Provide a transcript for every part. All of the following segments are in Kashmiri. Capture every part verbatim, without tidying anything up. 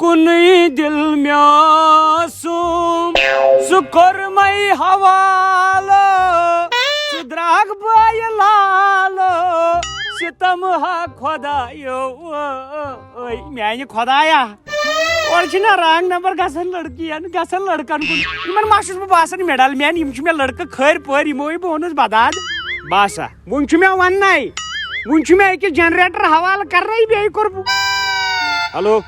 کُنُے دِل مےٚ اوسُم، سُہ کوٚر مےٚ حوالہٕ، سُہ درٛاکھ بایہِ لالہٕ، ستم ہا خۄدایو۔ اے میانہِ خۄدایا، اورٕ چھِنہ رانگ نمبر گژھان لڑکی، گژھان لڑکن کُن۔ یِمن ما چھُس بہٕ باسان مِڈل مین؟ یِم چھِ مےٚ لڑکہٕ کھٲرۍ پٲرۍ، یِموٕے بہٕ اوٚنُس بداد۔ باسا، وُنہِ چھُ مےٚ وننَے، وُنہِ چھُ مےٚ أکِس جنریٹر حوالہٕ کرنَے، بیٚیہِ کوٚر بہٕ۔ ہیلو۔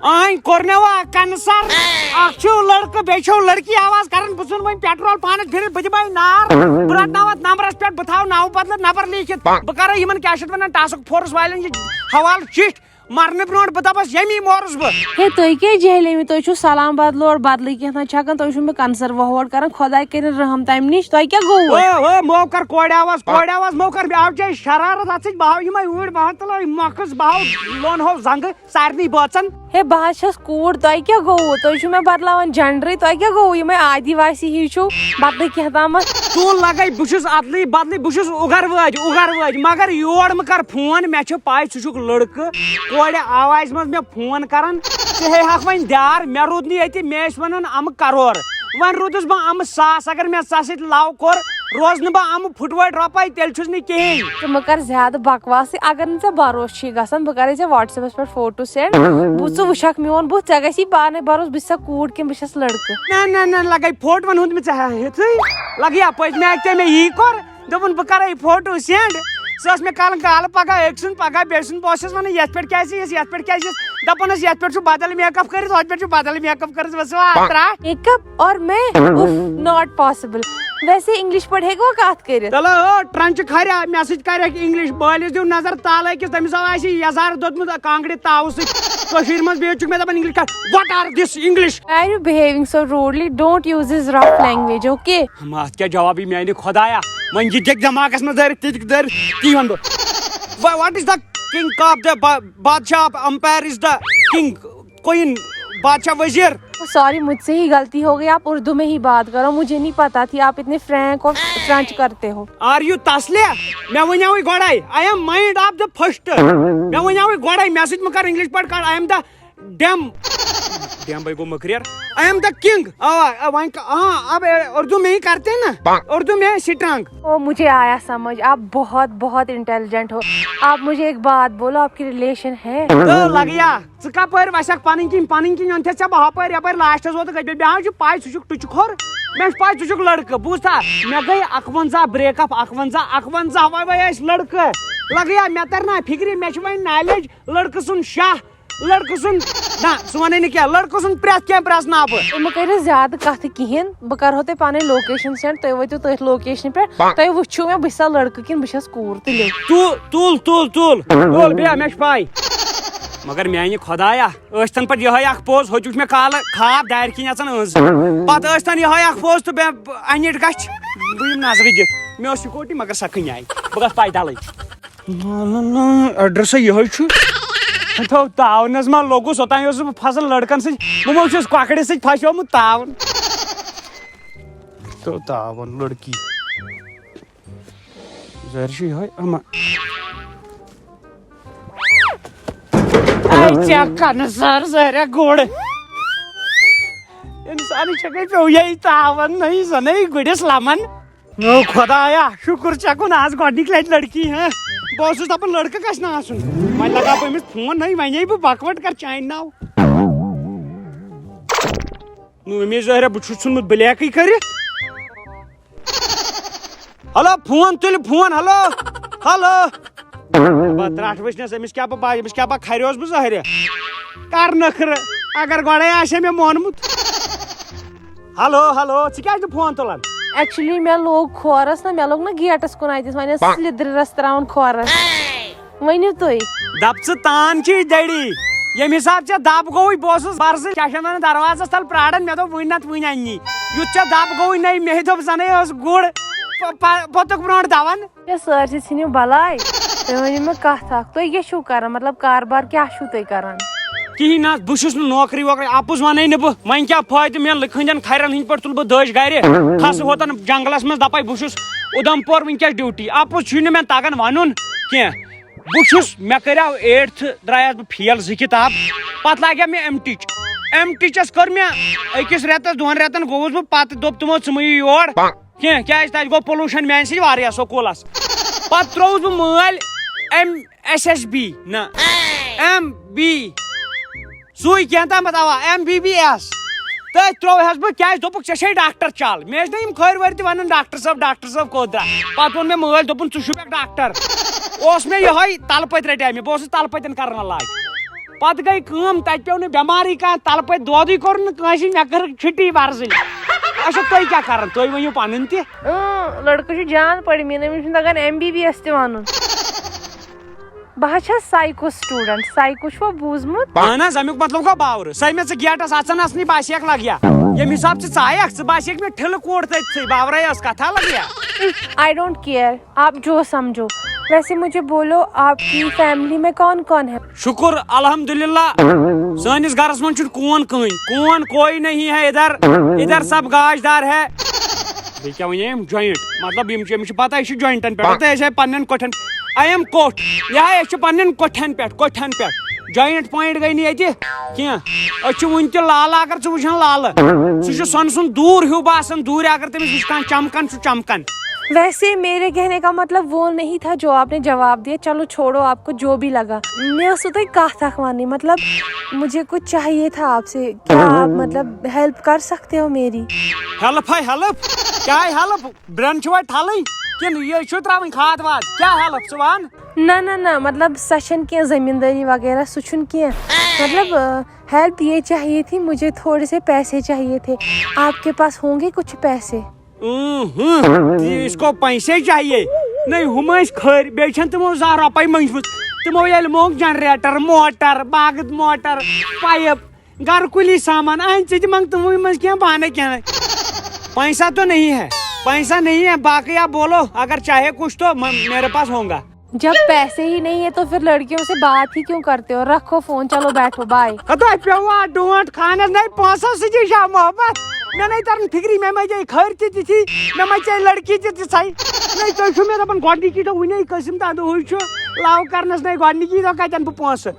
آنۍ کوٚر مےٚ وا کنسر۔ اکھ چھُ لڑکہٕ، بیٚیہِ چھو لڑکی آواز کران، بہٕ ژھُن وۄنۍ پیٹرول پانس بھرِتھ، بہٕ دِمے نار۔ بہٕ رٹناوتھ نمبرس پٮ۪ٹھ، بہٕ تھاوٕ نو بدلہٕ نمبر لیٖکھِتھ۔ بہٕ کرٕ یِمن کیٛاہ چھِ اتھ ونان، ٹاسک فورس والٮ۪ن یہِ حوالہٕ چِٹھۍ۔ مرنہٕ برونٛٹھ بہٕ دپس، ییٚمی مورُس بہٕ۔ ہے، تُہۍ کیٛازِ جہلمی؟ تُہۍ چھِو سلام بدلہٕ اورٕ بدلٕے کینٛہہ تام چھکان، تُہۍ چھِو مےٚ کنسر وۄہوڑ کران، خۄداے کٔرِن رحم تمہِ نِش، تۄہہِ کیٛاہ گوٚوٕ؟ او، او، مو کر کورِ آواز، کورِ آواز مو کر، مےٚ آو چے شرارت، اتھ سۭتۍ بہٕ ہاو یِمے اوٗرۍ، بہٕ ہاو تُلے مۄکھس، بہٕ ہاو لونہو زنٛگہٕ سارنٕے بٲژن۔ ہے، بہٕ حظ چھَس کوٗر، تۄہہِ کیٛاہ گوٚوٕ؟ تُہۍ چھِو مےٚ بدلاوان جنڈرٕے، تۄہہِ کیٛاہ گوٚوٕ؟ یِمے آدِواسی ہی چھِو، بدلٕے کینٛہہ تامتھ۔ تُل لگے، بہٕ چھُس ادلٕے بدلٕے، بہٕ چھُس اُگر وٲج، اُگر وٲج، مگر یور مہٕ کر فون، مےٚ چھِ پاے ژٕ چھُکھ لڑکہٕ، کورِ آوازِ منٛز مےٚ فون کران، ژٕ ہے ہکھ وۄنۍ دیار، مےٚ روٗد نہٕ ییٚتہِ، مےٚ ٲسۍ ونان امہٕ کرور، وۄنۍ روٗدُس بہٕ امہٕ ساس، اگر مےٚ ژےٚ سۭتۍ لو کوٚر، روزٕ نہٕ بہٕ امہٕ پھُٹوٲٹۍ رۄپے، تیٚلہِ چھُس نہٕ کِہیٖنۍ۔ ژٕ مہٕ کر زیادٕ بکواسٕے، اگر نہٕ ژےٚ بروسہٕ چھُے گژھان، بہٕ کرے ژےٚ WhatsApp-س پٮ۪ٹھ فوٹو send، بہٕ، ژٕ وٕچھکھ میون بُتھ، ژےٚ گژھی پانے بروسہٕ بہٕ چھسا کوٗر کِنہٕ بہٕ چھس لڑکہٕ۔ نہ نہ نہ، لگے فوٹوَن ہُنٛد مےٚ ژےٚ ہیٚتھٕے، لگیا پٔتمہِ اکہِ تہِ مےٚ یی کوٚر، دوٚپُن بہٕ کرے فوٹو send، سۄ ٲس مےٚ کالہٕ کالہٕ پگاہ أکۍ سُنٛد پگاہ بیٚیہِ سُنٛد، بہٕ اوسُس ونان یتھ پٮ۪ٹھ کیازِ یِیَس، یتھ پٮ۪ٹھ کیازِ یِیَس، دپان ٲس یتھ پٮ۪ٹھ چھُ بدل makeup کٔرِتھ، ہۄتھ پٮ۪ٹھ چھُ بدل makeup کٔرِتھ، بس وا ترٛٹھ۔ Makeup اور میں، اُف، not possible۔ ویسے انگلش پٲٹھۍ ہیٚکوا کتھ کٔرِتھ؟ تلہٕ ہو، ٹرنچہِ کھریا، مےٚ سۭتۍ کر ہیٚکہِ انگلش؟ بٲلِس دِیِو نظر تالہٕ أکِس، تٔمِس آو آسہِ یزار دوٚدمُت کانٛگرِ تاوٕ سۭتۍ۔ کٔشیٖرِ منٛز بِہِتھ چھُکھ مےٚ دپان انگلش کر؟ What are this English? Why are you behaving so rudely? Don't use this rough language, okay? ہم، اتھ کیٛاہ جواب یی میانہِ خۄدایا؟ وۄنۍ یہِ دِکھ دٮ۪ماغس منٛز دٲرِتھ، تہِ دِکھ دٲرِتھ، تی ونہٕ بہٕ۔ Wha-, what is the king of the ba-, بادشاہ of empire is the king, queen, بادشاہ وزیر۔ سوری، مجھ سے ہی غلطی ہو گئی، آپ اردو میں ہی بات کرو، مجھے نہیں پتا تھی آپ اتنے فرینک اور فرینچ کرتے ہو۔ Are you تسلیہ؟ مےٚ ونیاوٕے گۄڈے، I am mind of the first۔ مےٚ ونیاوٕے گۄڈے، مےٚ سۭتۍ مہٕ کر انگلش پٲٹھۍ کتھ، I am the damn۔ Damn بھائی گوٚو مٔکریر۔ I am the king۔ آ، آ، وۄنۍ کا-، ہاں، اب اردو میں ہی کرتے ہیں نا، اردو میں اسٹرانگ۔ او، مجھے آیا سمجھ، آپ بہت، بہت انٹیلیجنٹ ہو۔ آپ مجھے ایک بات بولو، آپ کی ریلیشن ہے؟ تو لگیا۔ ژٕ کپٲرۍ وسکھ پنٕنۍ کِنۍ، پنٕنۍ کِنۍ اوٚنتھے ژےٚ بہٕ ہپٲرۍ یپٲرۍ لاسٹس ووتُکھ أتۍ۔ مےٚ حظ چھُ پاے ژٕ چھُکھ ٹُچہِ کھوٚر، مےٚ چھُ پاے ژٕ چھُکھ لڑکہٕ۔ بوٗزتھا، مےٚ گٔے اکونزہ break up، اکونزہ، اکونزہ وۄنۍ وۄنۍ ٲسۍ لڑکہٕ۔ لگیا مےٚ تر نہ فکرِ، مےٚ چھِ وۄنۍ knowledge لڑکہٕ سُنٛد شاہ، لڑکہٕ سُنٛد نہ، سُہ ونے نہٕ کینٛہہ، لڑکہٕ سُنٛد پرٛٮ۪تھ کینٛہہ پرٛزناو بہٕ۔ تُہۍ مہٕ کٔرِو زیادٕ کتھٕ کِہیٖنۍ، بہٕ کرہو تۄہہِ پنٕنۍ location send، تُہۍ وٲتِو تٔتھۍ location پٮ۪ٹھ، تۄہہِ وٕچھِو مےٚ بہٕ چھسا لڑکہٕ کِنہٕ بہٕ چھس کوٗر، تُلِو۔ تُل، تُل، تُل، تُل، تُل، بیٚہہ، مےٚ چھِ پاے۔ مگر میانہِ خۄدایا، ٲسۍ تن پتہٕ یِہوٚے اکھ پوز، ہوٚتہِ وٕچھ مےٚ کالہٕ خاب دارِ کِنۍ اژان أنٛز۔ پتہٕ ٲسۍ تن یِہوٚے اکھ پوز تہٕ مےٚ انِٹ گژھِ، بہٕ یِم نظرِ دِتھ۔ مےٚ ٲس سکوٗٹی مگر سۄ کٕنیٛاے، بہٕ گژھٕ پیدلٕے۔ نہ، نہ، نہ، ایڈریسے یِہوٚے چھُ۔ تھو تاونس ما لوٚگُس، اوٚتام اوسُس بہٕ پھسان لڑکن سۭتۍ، بہٕ ما چھُس کۄکرِ سۭتۍ پھسیومُت تاون۔ تو تاون لڑکی۔ ظٲہِر چھُ یِہوٚے، اما۔ اے ژےٚ کنہٕ سر ظٲہرا گُر۔ انسانٕے چھکھ پیوٚو یے تاون، نہ زنے گُرِس لمن۔ او خۄدایا، شُکُر ژےٚ کُن آز گۄڈٕنِکۍ لٹہِ لڑکی، ہاں۔ بہٕ اوسُس دپان لڑکہٕ گژھِ نہٕ آسُن۔ وۄنۍ لگاو بہٕ أمِس فون، نٔے وۄنۍ یی بہٕ بکوٹ کر چانہِ ناو۔ نو، أمِس ظٲہرا بہٕ چھُس ژھُنمُت بلیکٕے کٔرِتھ۔ ہلو، فون تُلہِ فون، ہلو، ہلو۔ بہٕ ترٛٹھ وٕچھنس، أمِس کیٛاہ بہٕ با-، أمِس کیٛاہ بہٕ کھریوس بہٕ ظٲہرِ۔ کر نخرٕ، اگر گۄڈے آسہِ ہے مےٚ مونمُت۔ ہلو، ہلو، ژٕ کیٛازِ نہٕ فون تُلان؟ Actually مےٚ لوٚگ کھورس نا، مےٚ لوٚگ نا گیٹس کُن اتٮ۪س، وۄنۍ ٲسٕس لِدرِ رژھ تراوان کھورس۔ ؤنِو تُہۍ۔ دپ ژٕ تان چھِ ڈیڈی، ییٚمہِ حساب ژےٚ دب گوٚوُے، بہٕ اوسُس برزٕ کیٛاہ چھِ ونان دروازس تل پراران، مےٚ دوٚپ وُنہِ نتہٕ وُنہِ اننی۔ یُتھ ژےٚ دب گوٚوُے نَے، مےٚ دوٚپ زنے ٲس گُر پ-، پ-، پوٚتُک برونٛٹھ دون۔ ہے سٲرسٕے ژھٕنِو بلاے۔ تُہۍ ؤنِو مےٚ کتھ اکھ، تُہۍ کیٛاہ چھِو کران؟ مطلب کاربار کیٛاہ چھِو تُہۍ کران؟ کِہیٖنۍ نہ حظ، بہٕ چھُس نہٕ نوکری ووکری، اَپُز وَنَے نہٕ بہٕ۔ وۄنۍ کیٛاہ فٲیدٕ؟ مےٚ لٕکہٕ ہٕنٛدٮ۪ن کھرٮ۪ن ہٕنٛدۍ پٲٹھۍ تُلہٕ بہٕ دٔج گرِ، کھسہٕ ہوتَن جنٛگلَس منٛز، دَپَے بہٕ چھُس اُدھمپور وٕنۍکٮ۪س ڈیوٹی۔ اَپُز چھُے نہٕ مےٚ تَگان وَنُن کینٛہہ۔ بہٕ چھُس، مےٚ کریاو ایٹتھ، درٛایس بہٕ فیل زٕ کِتاب۔ پتہٕ لاگیٛا مےٚ ایم ٹیچ۔ ایم ٹیچس کٔر مےٚ أکِس رٮ۪تس، دۄن رٮ۪تن گوٚوُس بہٕ، پتہٕ دوٚپ تِمو، "ژٕ مہٕ یہِ یور کینٛہہ، کیٛازِ تتہِ گوٚو پولوشن میانہِ سۭتۍ واریاہ سکوٗلس۔" پتہٕ ترٛووُس بہٕ مٲلۍ ایم ایس ایس بی، نہ، ایم بی، سُے کینٛہہ تامَتھ، اوا، ایم بی بی ایس۔ تٔتھۍ ترٛووہَس بہٕ، کیٛازِ دوٚپُکھ، "ژےٚ چھے ڈاکٹر چل۔" مےٚ ٲسۍ نہ یِم کھٲرۍ وٲرۍ تہِ وَنان، "ڈاکٹر صٲب، ڈاکٹر صٲب کوٚت درٛاو؟" پَتہٕ ووٚن مےٚ مٲلۍ، دوٚپُن، "ژٕ چھُکھ ڈاکٹر۔" اوس مےٚ یِہوٚے تَلہٕ پٔتۍ رَٹے مےٚ، بہٕ اوسُس تَلہٕ پٔتٮ۪ن کَران علاج۔ پَتہٕ گٔے کٲم، تَتہِ پیوٚو نہٕ بٮ۪مارٕے کانٛہہ، تَلہٕ پٔتۍ دودٕے کوٚر نہٕ کٲنٛسہِ، مےٚ کٔر چھُٹی ورزٕنۍ۔ اچھا، تُہۍ کیٛاہ کَران؟ تُہۍ ؤنِو پَنٕنۍ تہِ۔ اۭں، لٔڑکہٕ چھُ جان پٔرمٕتۍ، أمِس چھُنہٕ تَگان ایم بی بی ایس تہِ وَنُن۔ بہٕ حظ چھَس سایکو سٹوٗڈنٛٹ، سایکو چھُوا بوٗزمُت؟ اہن حظ، اَمیُک مطلب گوٚو باورٕ۔ سۄے مےٚ ژٕ گیٹَس اَژان آسنٕے، باسیٚکھ لَگیا۔ ییٚمہِ حساب ژٕ ژایَکھ، ژٕ باسیٚکھ مےٚ ٹھِلہٕ کوٗر تٔتھٕے، باورَے ٲس کَتھا لَگیا۔ I don't care، آپ جو سمجھو۔ ویسے مجھے بولو، آپ کی فیملی میں کون کون ہے؟ شُکُر الحمدللہ، سٲنِس گَرَس منٛز چھُنہٕ کوٗن کٕہٕنۍ۔ کوٗن کوئی نہیں ہے ادھر، ادھر سب گاش دار ہے۔ بیٚیہِ کیٛاہ وَنہِ أمۍ؟ جوینٹ۔ مطلب، یِم چھِ، أمِس چھِ پَتہ، أسۍ چھِ جوینٹَن پٮ۪ٹھ۔ تہٕ أسۍ آے پَنٕنٮ۪ن کۄٹھٮ۪ن۔ I am کوٚٹھ۔ یہِ ہا، أسۍ چھِ پَنٕنٮ۪ن کۄٹھٮ۪ن پٮ۪ٹھ، کۄٹھٮ۪ن پٮ۪ٹھ۔ جوینٹ پوینٹ گٔے نہٕ ییٚتہِ کینٛہہ۔ أسۍ چھِ وٕنہِ تہِ لالہٕ، اگر ژٕ وٕچھان لالہٕ، سُہ چھُ سۄنہٕ سُنٛد دوٗر ہیوٗ باسان۔ دوٗرِ اگر تٔمِس وٕچھان چمکان، سُہ چمکان۔ ویسے میرے کہنے کا مطلب وہ نہیں تھا جو آپ نے جواب دیا۔ چلو چھوڑو، آپ کو جو بھی لگا۔ مےٚ ٲسوٕ تۄہہِ کَتھ اَکھ وَنٕنۍ، مطلب مجھے کچھ چاہیے تھا آپ سے۔ کیا آپ مطلب ہیلپ کر سکتے ہو میری؟ ہیلپ ہے ہیلپ؟ کیٛاہ ہے ہیلپ؟ برٛٮ۪ن چھُوا ٹھَلٕنۍ کِنہٕ یہِ چھُ ترٛاوٕنۍ کھاد واد؟ کیٛاہ ہیلپ ژٕ وَن؟ نہ نہ نہ، مطلب سۄ چھَنہٕ کینٛہہ زٔمیٖندٲری وغیرہ، سُہ چھُنہٕ کینٛہہ۔ مطلب، آ، ہیلپ یہ چاہیے تھی، مجھے تھوڑے سے پیسے چاہیے تھے۔ آپ کے پاس ہوں گے کچھ پیسے؟ اۭں، ہُہ، اس کو پیسے چاہیے۔ نہ، ہُم ٲسۍ کھٔرۍ، بیٚیہِ چھَنہٕ تِمو زانٛہہ رۄپَے مٔنٛجمٕژ۔ تِمو ییٚلہِ موٚنگ جنریٹر، موٹر، باغت موٹر، پایپ، گھر کُلی سامان، اَہَن ژٕ تہِ منٛگ تِموٕے منٛز کینٛہہ، پانَے کینٛہہ۔ پیسہ تو نہیں ہے، پیسہ نہیں ہے، باقی آپ بولو، اگر چاہے کچھ تو م-، میرے پاس ہوگا۔ جب پیسے ہی نہیں ہے تو پھر لڑکیوں سے بات ہی کیوں کرتے ہو؟ رکھو فون، چلو بیٹھو، بائے۔ ہتو پیوا ڈونٹ خانس نَے پونٛسو سۭتی چھا محبت؟ مےٚ نَے تران فکری، مےٚ ما جاے خٲر تہِ تِتھی، مےٚ ما چاہے لڑکی تہِ تِژھے۔ نَے تُہۍ چھِو مےٚ دپان گۄڈنِکی دۄہ وُنے قسم تہٕ ادٕ ہُے چھُ love کرنس نَے گۄڈنِکی دۄہ کتٮ۪ن بہٕ پونٛسہٕ؟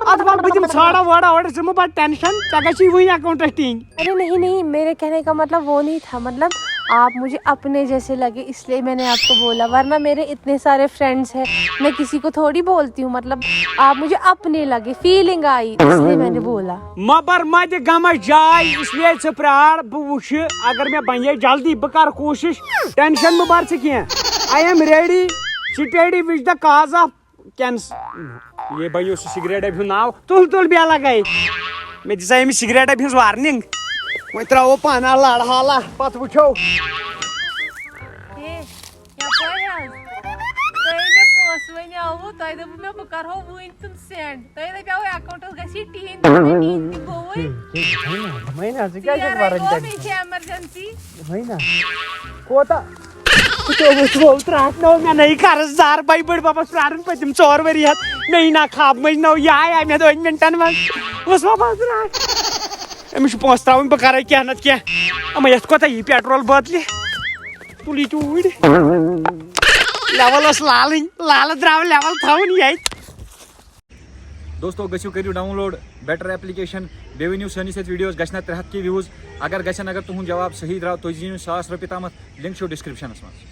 اتھ ول بہٕ دِمہٕ ژھانٛڈا وٲڑا اورٕ ژٕ مہٕ بڑ ٹینشن، ژےٚ گژھی وُنہِ اکاونٹس ٹِنگ۔ ارے نہیں نہیں، میرے کہنے کا مطلب وہ نہیں تھا، مطلب آپ مجھے اپنے جیسے لگے، اس لیے میں نے آپ کو بولا، ورنہ میرے اتنے سارے فرینڈس ہیں، میں کسی کو تھوڑی بولتی ہوں، مطلب آپ مجھے اپنے لگے، فیلنگ آئی، اس لیے میں نے بولا۔ مبر مت غمس جاے، اس لیے ژٕ پرار، بہٕ وٕچھِ، اگر مےٚ بنے جلدی، بہٕ کرٕ کوٗشش، ٹینشن مہٕ بر ژٕ کینٛہہ۔ I am ready, steady with the cause of کینس-، یے بنیو سُہ سگریٹ ڈبہِ ہُنٛد ناو۔ تُل، تُل، بیٚہہ لگے۔ مےٚ دِژے أمِس سگریٹ ڈبہِ ہٕنٛز وارننگ۔ وۄنۍ ترٛاوو پانہ لڑ حالہ، پتہٕ وٕچھو۔ ہے، یپٲرۍ حظ۔ تۄہہِ مےٚ پونٛسہٕ وۄنۍ آوٕ، تۄہہِ دوٚپوُ مےٚ بہٕ کرہو وٕنۍ تِم سینڈ۔ تۄہہِ دَپیٛاوٕ اکاونٹس گژھِ ٹیٖن، تۄہہِ ٹیٖن تہِ گوٚوُے۔ وۄنۍ نا، وۄنۍ نا، ژٕ کیٛازِ چھَکھ ژیرَے وَران گوٚو، ٹٮ۪نشن؟ مےٚ چھِ ایمرجنسی۔ وۄنۍ نا۔ کوتاہ؟ تہٕ وۄتھ وۄتھ ترٛٹھ نو مےٚ نَے قرض دار بَے بٔڑۍ بَبَس پرٛارُن پٔتِم ژور ؤری ہَتھ۔ مےٚ یی نا خاب منٛز نو، یہِ آے، آے مےٚ دۄن مِنٹَن منٛز۔ وۄتھ وۄتھ ترٛٹھ۔ أمِس چھُ پونٛسہٕ ترٛاوٕنۍ، بہٕ کَرَے کینٛہہ نَتہٕ کینٛہہ۔ اَما یَتھ کوتاہ یی پیٹرول بٲتلہِ؟ تُل یہِ تہِ اوٗرۍ۔ لیول ٲس لالٕنۍ، لالہٕ درٛاو لیول تھاوُن ییٚتہِ۔ دوستو، گٔژھِو کٔرِو download Better application، بیٚیہِ ؤنِو سٲنِس یَتھ ویٖڈیوَس گژھِ نا ترٛےٚ ہَتھ کے views۔ اگر گژھن، اگر تُہُنٛد جواب صحیح درٛاو، تُہۍ زیٖنِو ساس رۄپیہِ تامَتھ، link چھُو descriptionَس منٛز۔